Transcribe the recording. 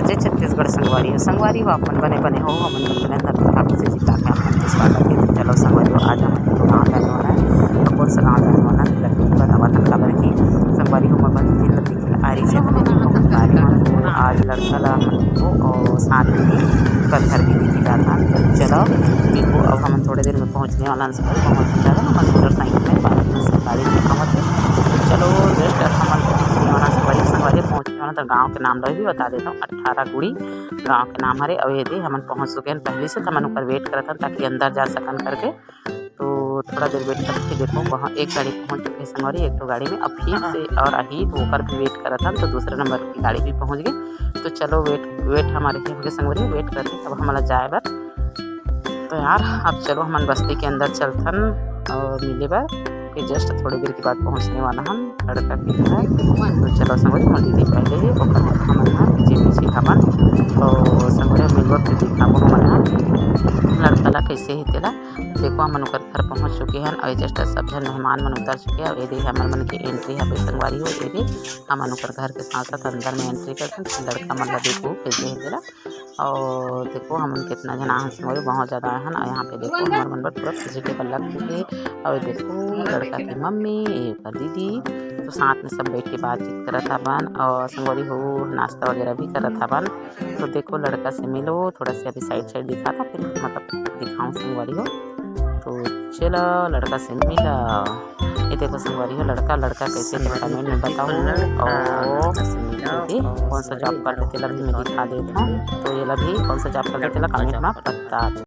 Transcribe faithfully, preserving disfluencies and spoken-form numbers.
जय छत्तीसगढ़ संगवारी हो, संगवारी हो, अपन बने बने हो, हमन मन नंदन ठाकुर से जीता के आपन के स्वागत हे। तो चलो संगवारी हो, आज हमन तो गाँव जाने वाला है। तो कौन सा गाँव जाने वाला है, लड़की बतावा था, काबर की संगवारी हो, हमन मन जिन लड़की के आरी से अपने बहुत सारी मन को आज लड़का ला हमन को और साथ में ही ओकर घर भी लेके जाता। तो चलो देखो, अब हमन थोड़े देर में पहुँचने वाला है, संगवारी पहुँच जाएगा, हमन मोटरसाइकिल में, बाइक में, गाड़ी में पहुँच गए। तो चलो रेस्ट, हमन पहुँचने वाला है संगवारी, संगवारी पहुँचने वाला। तो गाँव के नाम ला भी बता देता हूँ, अठारह कुड़ी गाँव के नाम हरे। अउ ये दे हमन पहुँच चुके हैं पहले से, तो हमन ओकर वेट करत हन ताकि अंदर जा सकन करके। तो थोड़ा देर वेट करके देखो, वहाँ एक गाड़ी पहुँच चुके हैं संगवारी, एक ठो गाड़ी में। अब फिर से और आही, तो ओकर भी वेट करत हन, तो दूसरे नंबर की गाड़ी भी पहुँच गई। तो चलो वेट, वेट हमारे हो गए संगवारी, वेट करते अब हमारा जाए बर। तो यार अब चलो हमन बस्ती के अंदर चलथन और मिले बर। फिर जस्ट थोड़ी देर के बाद पहुँचने वाला हम लड़का के घर। तो चलो संगवारी, मोर दीदी पहले ही ओकर हमन ह पीछे पीछे हमन। तो संगवारी, मिलबो फिर दिखाबो हमन ह लड़का ला कैसे ही तेला। देखो हमन ओकर घर पहुँच चुके हन और जस्ट सब झन मेहमान मन उतर चुके हैं। ये दे हमर मन के एंट्री हवे संगवारी हो। ये दे हमन ओकर घर के साथ साथ अंदर में एंट्री करथन। लड़का मन ला देखो कैसे ही तेला। और देखो हमन कितना झन आहन संगवारी, बहुत ज़्यादा आहन। और यहाँ पे देखो हमर मन बर पूरा पूजे के बल्ला के, और देखो लड़का की मम्मी, ये ओकर दीदी, तो साथ में सब बैठ के बातचीत करत हवन और संगवारी हो नाश्ता वगैरह भी करत हवन। तो देखो लड़का से मिलो, थोड़ा सा अभी साइड साइड दिखा था, फिर मतलब दिखाऊँ संगवारी हो। तो चलो लड़का से मिला। ये देखो संगवारी हो लड़का, लड़का कैसे लड़का में बताओ। और ये कौन सा जॉब करथे तेला भी मैं दिखा देता हूँ। तो ये ला भी कौन सा जॉब करथे तेला कमेंट में बता दो।